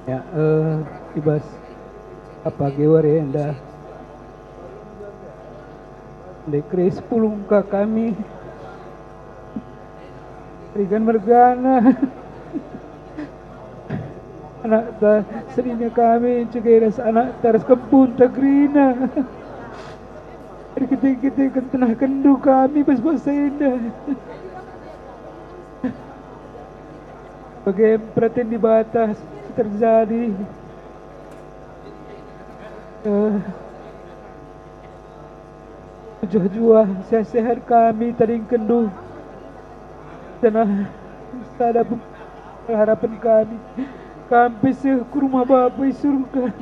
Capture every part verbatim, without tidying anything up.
Ya, eh, i bas apa ge wari enda. Ndai keris pulung ka kami. Rigan mergana. Anakta senina kami, cegera anakta ras kebunta gerina. Erkiteken-kiteken tenah kendu kami bas bangsa enda. Bage peraten Dibata si terjadi. Eh, mejuah-juah, sehat-sehat kami tadingkenndu. Janah sada pe harapen kami, kam pe seh ku rumah Bapa i Surga.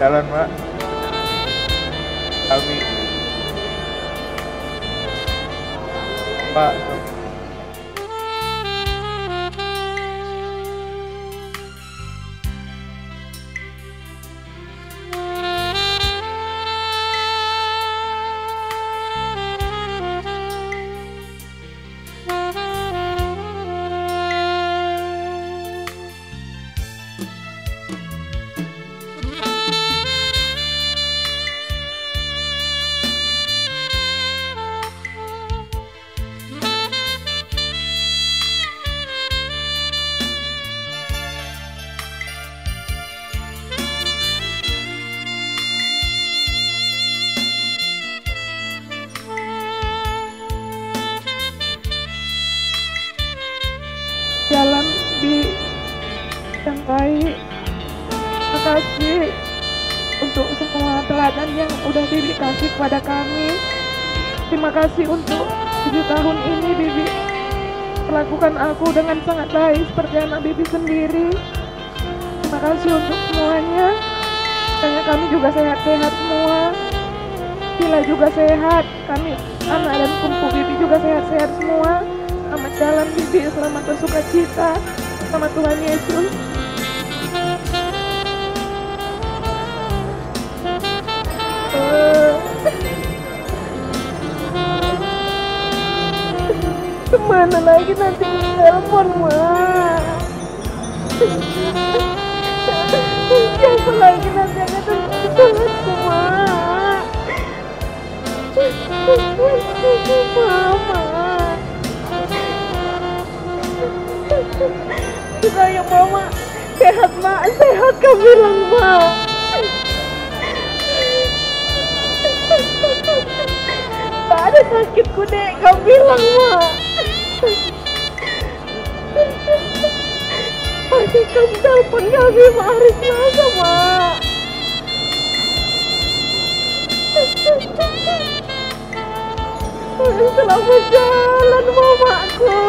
Jalan, Pak. Kami, Pak. Jalan di yang baik. Terima kasih untuk semua teladan yang udah Bibi kasih kepada kami. Terima kasih untuk tujuh tahun ini Bibi perlakukan aku dengan sangat baik seperti anak Bibi sendiri. Terima kasih untuk semuanya. Kiranya kami juga sehat-sehat semua. Sila juga sehat. Kami, anak dan sepupu Bibi juga sehat-sehat semua. Selamat jalan Bibi, selamat bersuka cita sama Tuhan Yesus. Eh, kemana lagi nanti telepon, Ma? Siapa lagi nanti yang akan sholatku, Ma? Mama. Supaya Mama sehat, Ma. Sehat kami bilang, Ma. Tak ada sakitku, Dek, kami bilang, Ma. Pasti kam dapat kami mari Selasa, Mak. Selamat jalan, Mamaku.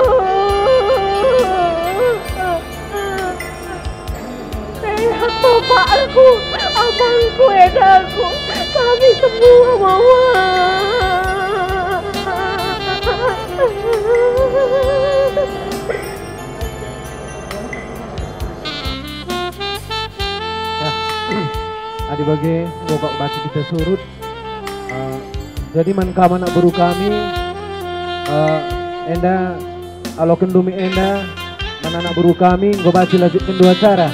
Sehat bapakku, abangku, edaku, kami semua, Mama. Ya, adi bage, enggo kap banci kita surut. Eh, jadi man kam anak beru kami, eh, enda aloken dumi enda man anak beru kami enggo banci lanjutkenndu acara.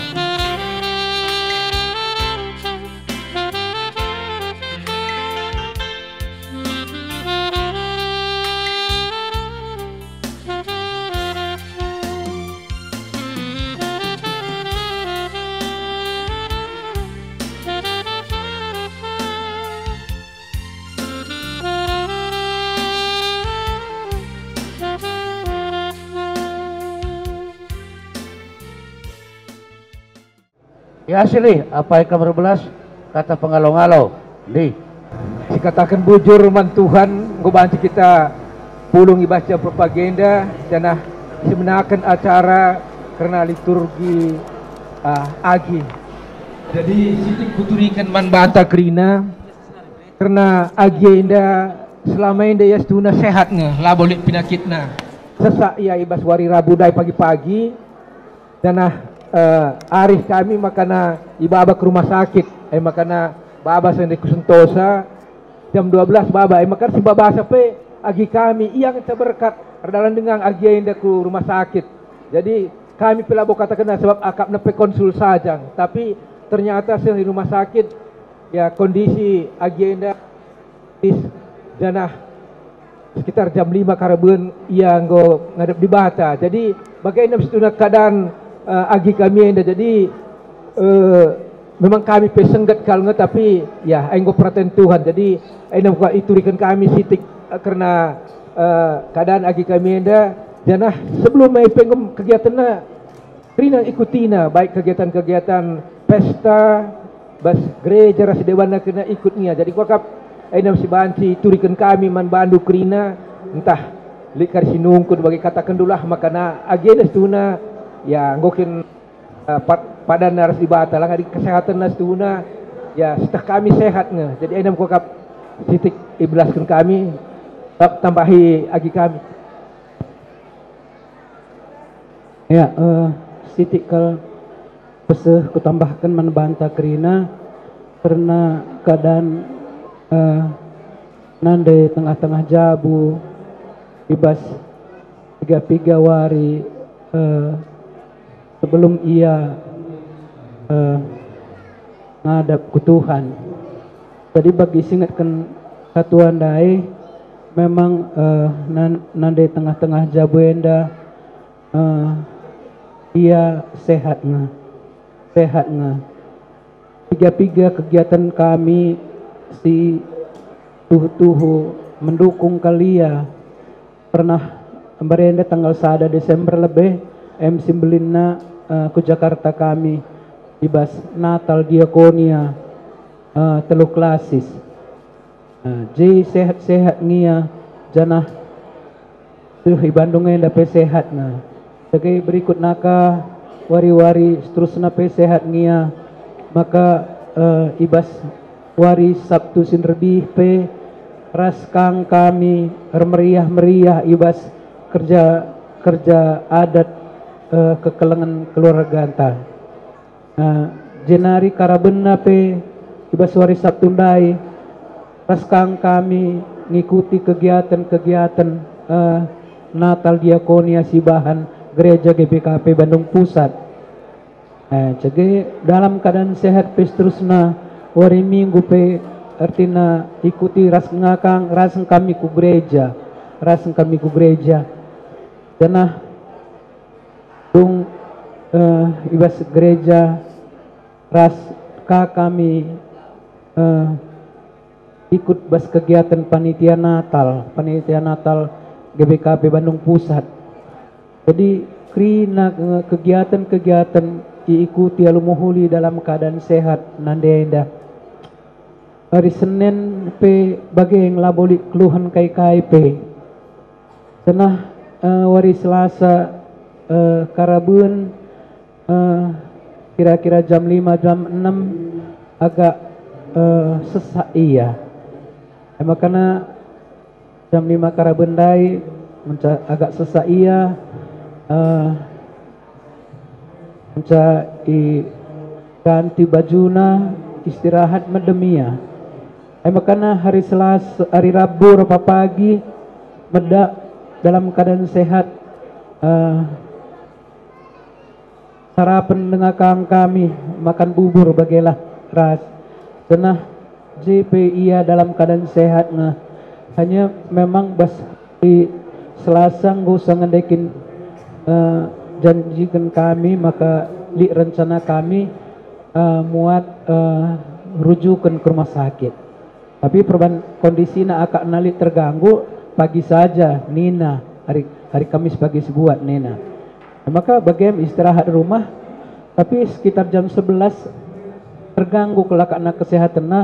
Ya, silih, apai kam erbelas kata pengalo-ngalo, ndi? Sikataken bujur man Tuhan, enggo banci kita pulung i bas jam pepagi enda, janah simenaken acara kerna liturgi, ah, agi. Jadi sitik kuturiken man banta kerina, kerna agi enda selama enda ia situhuna sehat nge, labo lit penakitna. Sesak ia i bas wari Rabu ndai pagi-pagi, janah, eh, arih kami makana ibaba ke rumah sakit, eh, makana baba sende ku Sentosa, jam dua belas baba, eh, makana si babasa pe agi kami, ia ngenca berkat, erdalan denga agi enda ku rumah sakit. Jadi kami pe labo katakenna sebab akapna pe konsul sajang, tapi ternyata seh i rumah sakit, ya, kondisi agi enda kritis, janah sekitar jam lima karaben ia enggo ngadep Dibata. Jadi bage enda situhuna keadaan, eh, agi kami enda. Jadi, eh, memang kami pe sengget kal nge, tapi ya, enggo peraten Tuhan. Jadi enda kuga ituriken kami sitik, eh, kerna, eh, keadaan agi kami enda. Janah sebelum e pe enggo kegiatanna kerina ikutina, baik kegiatan-kegiatan pesta, bas gereja ras debanna kerina ikut nge ia. Jadi kuakap enda si banci ituriken kami man bandu kerina, ntah lit kari si nungkun bagi katakendulah makana agi enda situhuna, ya, enggo kin, eh, pad-, padanna ras Dibata, langa di kesehatanna situhuna, ya, seteh kami sehat nge. Jadi enda kuakap sitik ibelasken kami, tap-, tambahi agi kami. Ya, eh, sitik kal peseh kutambahken man banta kerina kerna keadaan, eh, nande tengah-tengah jabu i bas piga-piga wari, eh, sebelum ia, eh, ngadap ku Tuhan. Jadi bagi singetken katua ndai, memang, eh, nan-, nande tengah-tengah jabu enda, eh, ia sehat nge, sehat nge. Piga-piga kegiatan kami si tuhu-tuhu mendukung kal ia. Pernah mbarenda tanggal sada Desember lebe, em si mbelinna, eh, ku Jakarta kami i bas Natal Diakonia, eh, telu klasis. Eh, je sehat-sehat nge ia, janah seh i Bandung enda pe sehat nge. Dage berikutna ka wari-wari seterusna pe sehat nge ia, maka, eh, i bas wari Sabtu si nderbih pe ras kang kami ermeriah-meriah i bas kerja-kerja adat, eh, kekelengen keluarganta. Eh, jenari karabenna pe i bas wari Sabtu ndai, ras kang kami ngikuti kegiatan-kegiatan, eh, Natal Diakonia si bahan Gereja G B K P Bandung Pusat. Eh, cege dalam keadaan sehat pe seterusna, wari Minggu pe ertina ikuti ras ngakang, ras kami ku gereja, ras kami ku gereja. Janah dung, eh, i bas gereja ras ka kami, eh, ikut bas kegiatan panitia Natal, panitia Natal G B K P Bandung Pusat. Jadi kerina, eh, kegiatan-kegiatan iikuti alu mehuli dalam keadaan sehat nande enda. Hari Senin pe bage labo lit keluhen kai-kai pe. Janah, eh, wari Selasa, eh, karaben, eh, kira-kira jam lima, jam enam agak, eh, sesak ia. E makana jam lima karaben ndai, menca agak sesak ia, eh, menca iganti bajuna, istirahat medem ia. E makana hari Selasa, hari Rabu rapa pagi, meda dalam keadaan sehat, eh, sarapen denga kang kami, makan bubur bagelah ras. Janah je pe ia dalam keadaan sehat nge. Hanya memang bas hari Selasa enggo sanga ndekin, eh, janjiken kami maka lit rencana kami, eh, muat, eh, rujuken ke rumah sakit. Tapi perban kondisina akapna lit terganggu, pagi saja nina, hari, hari Kamis pagi sebuat nina. E maka bagem istirahat rumah, tapi sekitar jam sebelas terganggu kal akapna kesehatanna.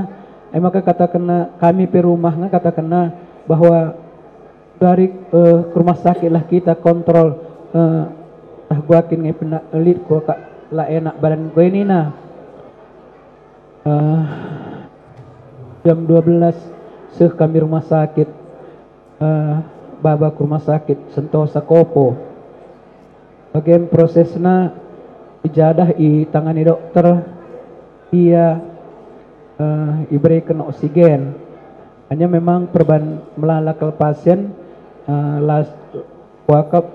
E maka katakenna kami pe rumah nge katakenna bahwa dari, eh, ke rumah sakitlah kita kontrol, eh, tah gua kin nge pena-, lit gua ka la enak badan gua nina. Eh, jam dua belas seh kami rumah sakit, eh, baba ku rumah sakit Sentosa Kopo. Bagem prosesna, ijadah itangani dokter, ia, eh, ibereken oksigen. Hanya memang perban melala kal pasien, eh, las kuakap,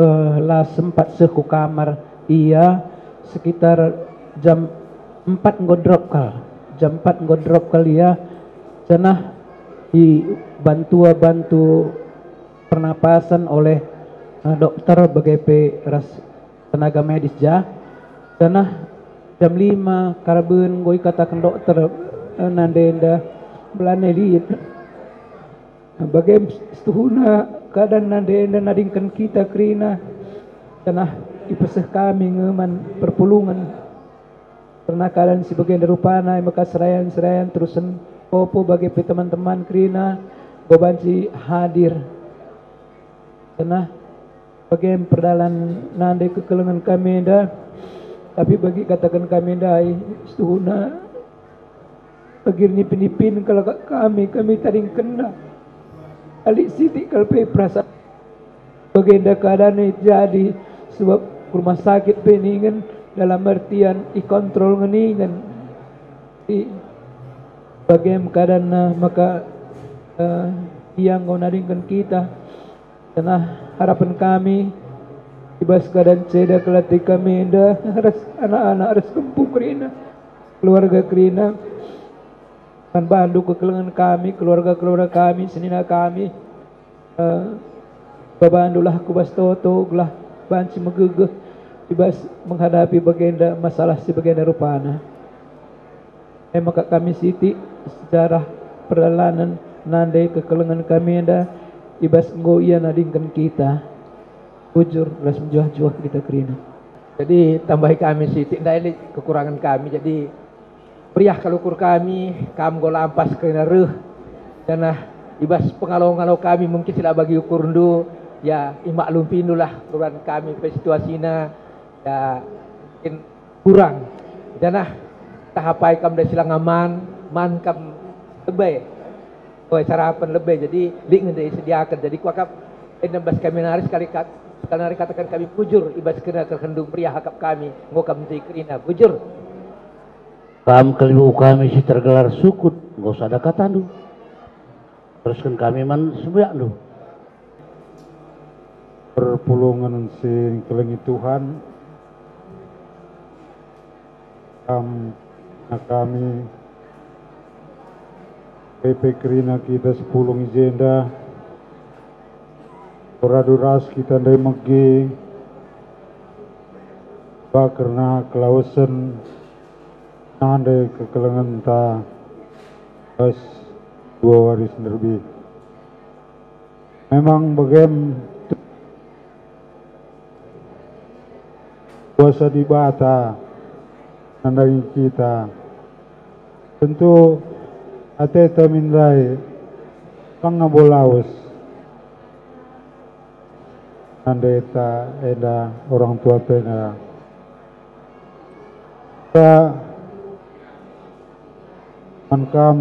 eh, la sempat seh ku kamar. Ia sekitar jam empat enggo drop kal. Jam empat enggo drop kal ia, janah ibantua bantu pernapasan oleh, eh, dokter bage pe ras tenaga medis ja. Janah jam lima karaben enggo ikataken dokter, eh, nande enda melane lit. Bage setuhuna keadaan nande enda nadingken kita kerina, janah ipeseh kami nge man perpulungen. Kerna keadaan si bagenda rupana, e maka serayan-serayan terusen Kopo bage pe teman-teman kerina enggo banci hadir. Janah bage perdalan nande kekelengen kami enda, tapi bagi kataken kami ndai, setuhuna bagi nipin-nipin kal kami, kami tadingkenna. Alik sitik kal pe perasaan bagenda keadaan e jadi, sebab rumah sakit pe ningen dalam artian ikontrol nge ningen. I, bagem keadaanna maka, eh, ia enggo nadingken kita. Janah harapen kami, i bas keadaan ceda kelati kami enda ras anak-anak ras kempu kerina, keluarga kerina, man bandu kekelengen kami, keluarga-keluarga kami, senina kami, eh, babandulah ku bas toto gelah banci megegeh i bas menghadapi bagenda masalah si bagenda rupana. E maka kami sitik sejarah perdalanen nande kekelengen kami enda i bas enggo ia nadingken kita. Bujur ras mejuah-juah kita kerina. Jadi tambahi kami sitik ndai lit kekurangan kami. Jadi meriah kal ukur kami, kam enggo lampas kerina reh. Janah i bas pengalo-ngalo kami mungkin si la bagi ukurndu, ya imaklumpindulah keluaran kami pe situasina, ya mungkin kurang. Janah tahapai kam ndai si la ngaman, man kam lebe. Oe, sarapen lebe, jadi lit nge ndai isediaken. Jadi kuakap enda bas kami nari sekali kat-, sekali nari kataken kami bujur, i bas kerina kerhenndu meriah akap kami, enggo kam nti kerina. Bujur. Kam kalimbubu kami si tergelar Sukut, enggo sada katandu. Terusken kami man sembuyakndu. Perpulungen si ngkelengi Tuhan, kam na kami, P P kerina kita sepulung i jenda, radu ras kita ndai megi, ba kerna kelawesen nande kekelengenta bas dua wari si nderbi. Memang bagem kuasa Dibata nandangi kita. Tentu ateta min ndai, langa bo lawes nandeta enda orang tuata enda. Ka man kam,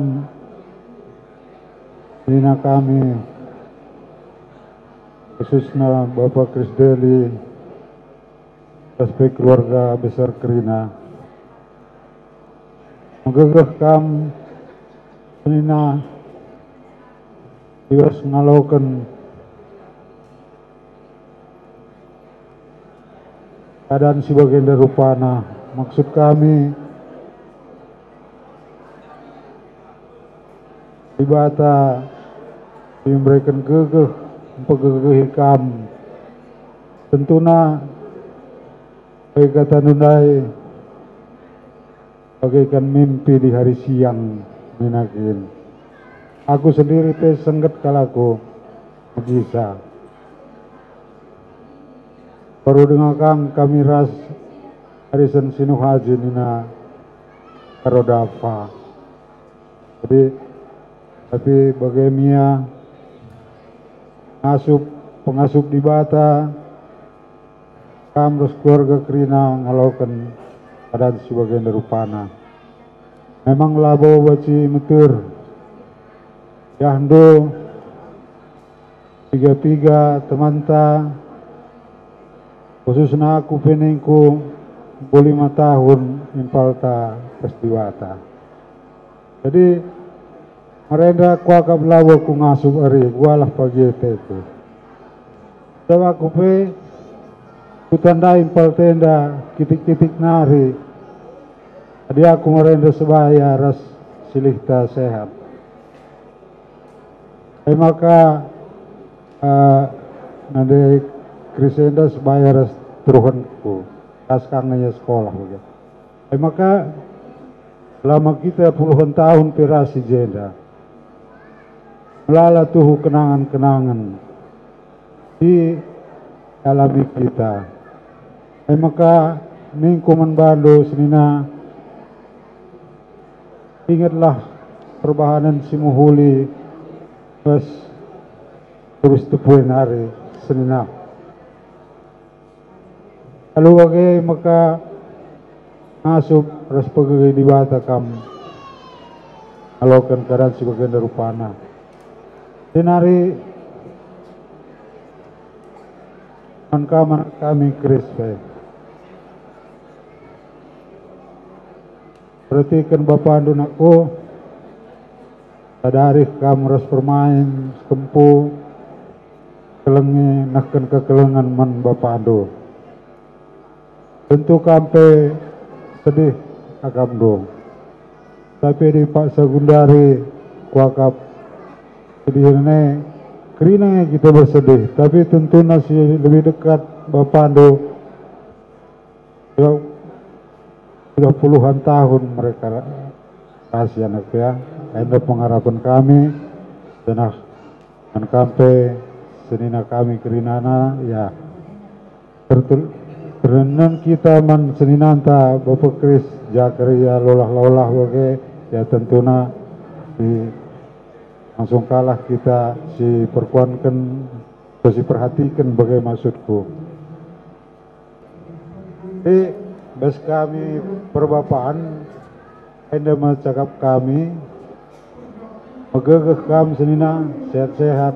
senina kami, khususna Bapa Chris Daily, ras pe keluarga besar kerina. Megegeh kam, senina, i bas ngaloken keadaan si bagenda rupana. Maksud kami, Dibata si mereken gegeh, mpegegehi kam. Tentuna, bage katandu ndai, bagaikan mimpi di hari siang, nina kin. Aku sendiri pe sengget kal aku megisa. Baru denga kam kami ras arisen Sinuhaji, nina Karodafa. Jadi, tapi bage ia ngasup, pengasup Dibata, kam ras keluarga kerina ngaloken keadaan si bagenda rupana. Memang labo banci meter. Yahndu piga-piga temanta, khususna aku pe ningku, enggo lima tahun impalta ras Dibata. Jadi, merenda kuakap labo ku ngasup ari, gualah pagi ateku. Sabap aku pe kutandai impalta enda kitik-kitik nari, adi aku merenda sebaya ras silihta sehat. E maka, eh, nande Krisenda sebaya ras teruhenku, ras kang ia sekolah bage. E maka, selama kita puluhan tahun pe ras i jenda, melala tuhu kenangen-kenangen si alami kita. E maka, ningku man bandu senina, ingetlah perbahanen si mehuli bas terus tepue nari senina. Alu bage maka ngasup ras pegegeh Dibata kam ngaloken keadaan si bagenda rupana. Jenari man kam anak kami Kris pe. Perhatiken bapandu, nakku, sadari kam ras permain sekempu, kelengi nehken kekelengen man bapandu. Tentu kam pe sedih akamndu. Tapi dipaksa gundari kuakap sedih e, kerina nge kita bersedih. Tapi tentuna si lebih dekat bapandu, sudah, sudah puluhan tahun mereka ras, ya, anak, ya. Enda pengharapan kami, janah man kam pe senina kami kerinana, ya. Tertul-, terenen kita man seninanta Bapa Kris, Zakaria, Lolah-Lolah bage, ya, tentuna di, langsung kalah kita si perkuanken atau si perhatiken bage maksudku. Jadi, bas kami perbapan, enda me cakap kami, megegeh kam senina, sehat-sehat,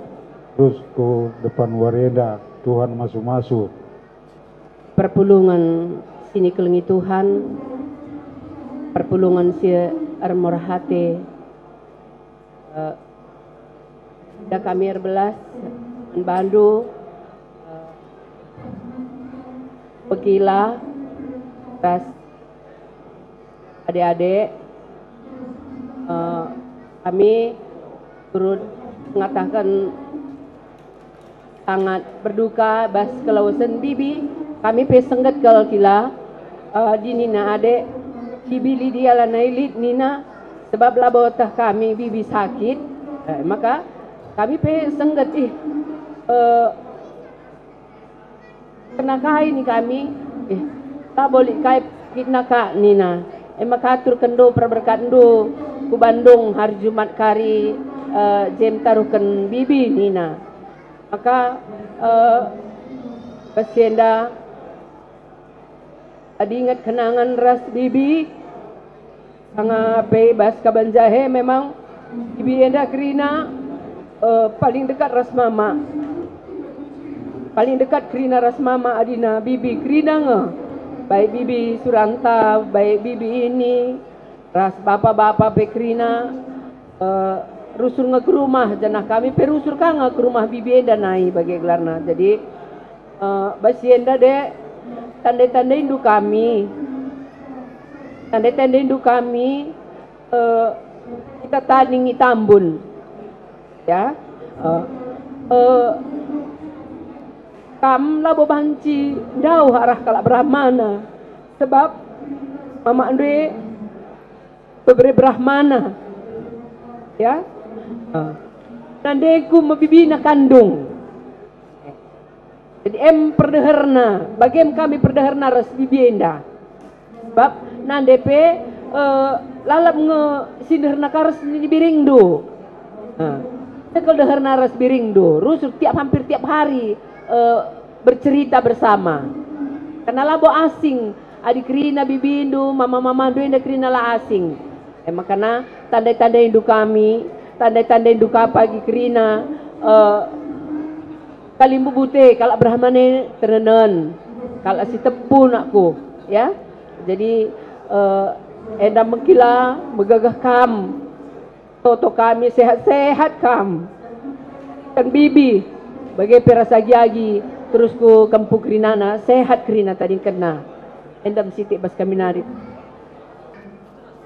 terus ku depan wari enda, Tuhan masu-masu. Perpulungen si nikelengi Tuhan, perpulungen si ermurah ate, eh, enda kami erbelas man bandu, eh, pekila ras ade-ade, eh, kami turut ngataken sangat berduka bas kelawesen bibi. Kami pe sengget kal kila, eh, adi nina ade, bibi Lidia lanai lit nina, sebab labo teh kami bibi sakit. Eh, maka kami pe sengget, ih, eh, kena kai ni kami, eh, labo lit kai sakitna ka nina. E maka aturkenndu perberkatndu ku Bandung hari Jumat kari, eh, jem taruhken bibi nina. Maka, eh, bas si enda, adi inget kenangen ras bibi, sanga pe bas kaban jahe memang bibi enda kerina, eh, paling dekat ras mama. Paling dekat kerina ras mama adina bibi kerina nge. Baik bibi Suranta, baik bibi ini, ras bapa-bapa pe kerina, eh, rusur nge ke rumah, janah kami pe rusur ka nge ke rumah bibi enda nai bage gelarna. Jadi, eh, bas si enda, Dek, tandai-tandaindu kami. Tandai-tandaindu kami, eh, kita tanding i Tambun. Ya. Eh, eh, kam labo banci ndauh arah kalak Brahmana, sebab mamakndu e pebere Brahmana. Ya. Eh, nandeku me bibina kandung. Jadi em perdeherna, bagem kami perdeherna ras bibi enda. Sebab nande pe, eh, lalap nge si ndeherna ka ras nini biringndu. Nah, tekel deherna ras biringndu, rusur tiap, hampir tiap hari, eh, bercerita bersama. Karena labo asing, adi kerina bibindu, mama-mamandu enda kerina la asing. E makana tandai-tandaindu kami, tandai-tandaindu ka pagi kerina, eh, kalimbubu te kalak Brahmane tenenen, kalak si tepu nakku, ya. Jadi, eh, enda mekila megegeh kam, toto kami sehat-sehat kam. Kan bibi, bage pe ras agi-agi, terus ku kempu kerinana, sehat kerina tadingkenna. Enda mesitik bas kami nari.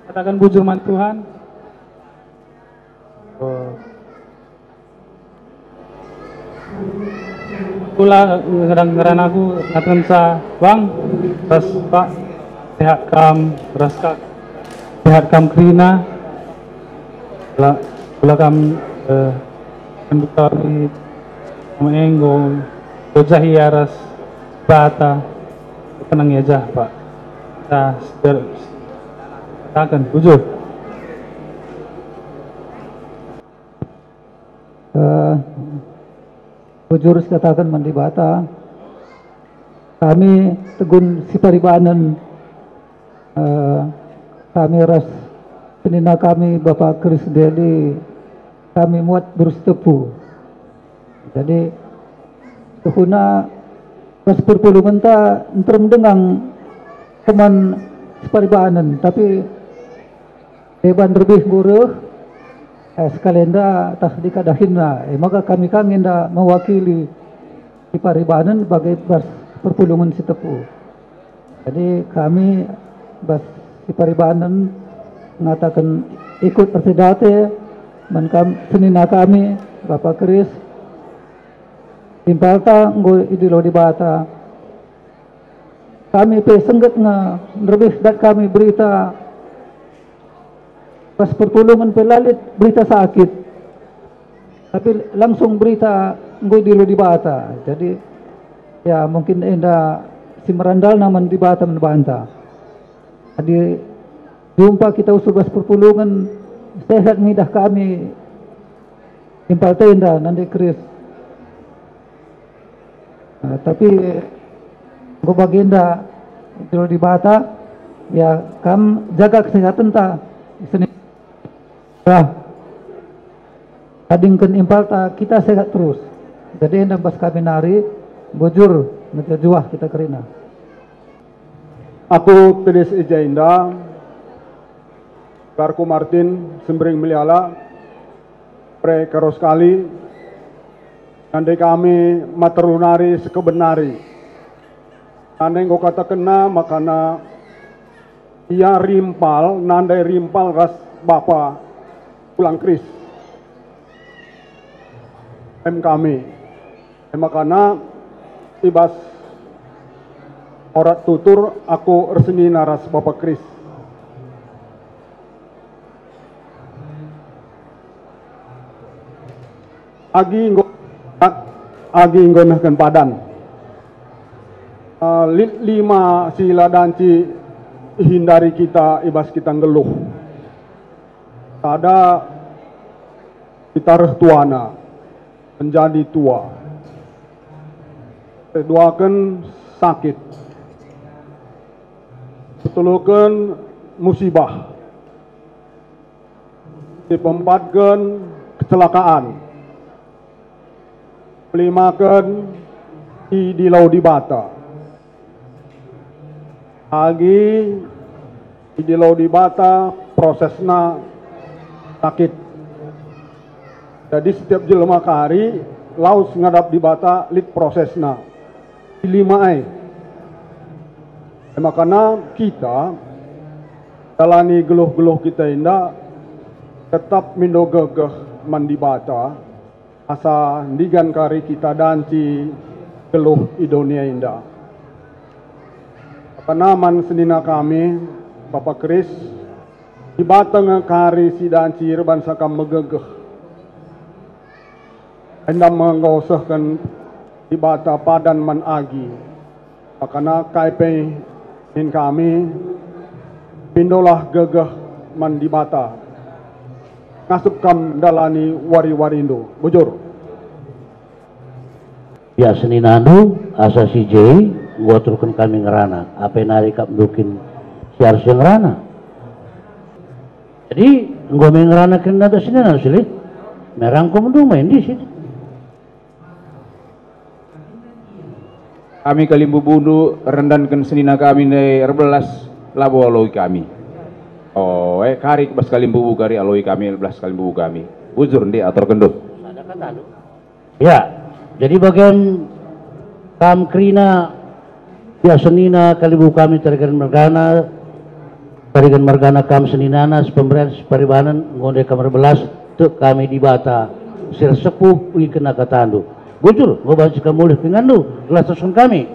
Katakan bujur man Tuhan. Oh. Kula ngerang-ngerang aku ngatensa Bang, ras Pak, sehat kam, ras Kak, sehat kam kerina. Kula, kula kam, eh, mendukami sama enggo, dojahi aras bata, tenang ya jah, Pak. Nah, katakan bujur. Eh, bujur sikataken man Dibata, kami tegun siparibanen, eh, kami ras senina kami Bapa Chris Daly, kami muat beru si tepu. Jadi, tuhuna ras perpulungenta nterem denga man siparibanen, tapi deban rebih enggo reh, eh, sekalenda tah dikadahinna, eh, maka kami ka nge enda mewakili siparibanen bage bas perpulungen si tepu. Jadi kami bas siparibanen ngataken ikut ertedate man kam, senina kami, Bapa Chris, impalta enggo idilo Dibata. Kami pe sengget nge, nderbih dat kami berita bas perpulungen pe la lit berita sakit, tapi langsung berita enggo idilo Dibata. Jadi, ya, mungkin enda si merandalna man Dibata man banta. Adi jumpa kita usul bas perpulungen, sehat ngidah kami impalta enda nande Chris. Nah, tapi enggo bagenda idilo Dibata, ya, kam jaga kesehatenta. Seni-, ah, tadingken impalta kita sehat terus. Jadi enda bas kami nari, bujur, mejajuah kita kerina. Aku tedis i jenda, gelarku Martin Sembering Meliala, pre Karo Sekali, nande kami Materlu nari sekeben nari. Nande enggo katakenna makana ia rimpal, nande rimpal ras Bapa Pulang Chris. Em kami. E makana, i bas orat tutur aku ersenina ras Bapa Chris. Agi enggo, agi enggo nehken padan. Eh, lit lima si la danci ihindari kita i bas kita nggeluh. Sada kita reh tuana. Menjadi tua. Peduaken sakit. Peteluken musibah. Dipeempatken kecelakaan. Pelimaken idilo Dibata. Agi idilo Dibata prosesna sakit. Jadi setiap jelma kari lawes ngadap Dibata lit prosesna. Dilima ai. E makana kita jalani geluh-geluh kita enda tetap mindo gegeh man Dibata. Asa ndigan kari kita danci geluh i dunia enda. Penaman senina kami, Bapa Chris, Dibata nge kari si danci erbansa kam megegeh. Enda me enggo sehken Dibata padan man agi. Makana kai pe nin kami, pindolah gegeh man Dibata. Ngasup kam ndalani wari-warindu. Bujur. Ya, seninandu, asa si je enggo aturken kami ngerana, apai nari kap ndukin si arus ngerana. Jadi, enggo me ngerana kerina atas ini, Sili. Merangkum dulu main di sini. Kami kalimbubundu rendanken senina kami ndai erbelas labo aloi kami. Oh, eh, kari bas kalimbubu kari aloi kami, erbelas kalimbubu kami. Bujur ndi atur gendut. Ya, jadi bagen kam kerina, ya, senina kalimbubu kami Tarigan mergana, Tarigan mergana kam seninana, sepemeren, separibanen, enggo ndai kam erbelas, tek kami Dibata, si ersepuh, uiken katandu. Bujur, enggo banci kam mulih kenganndu, gelah terusken kami.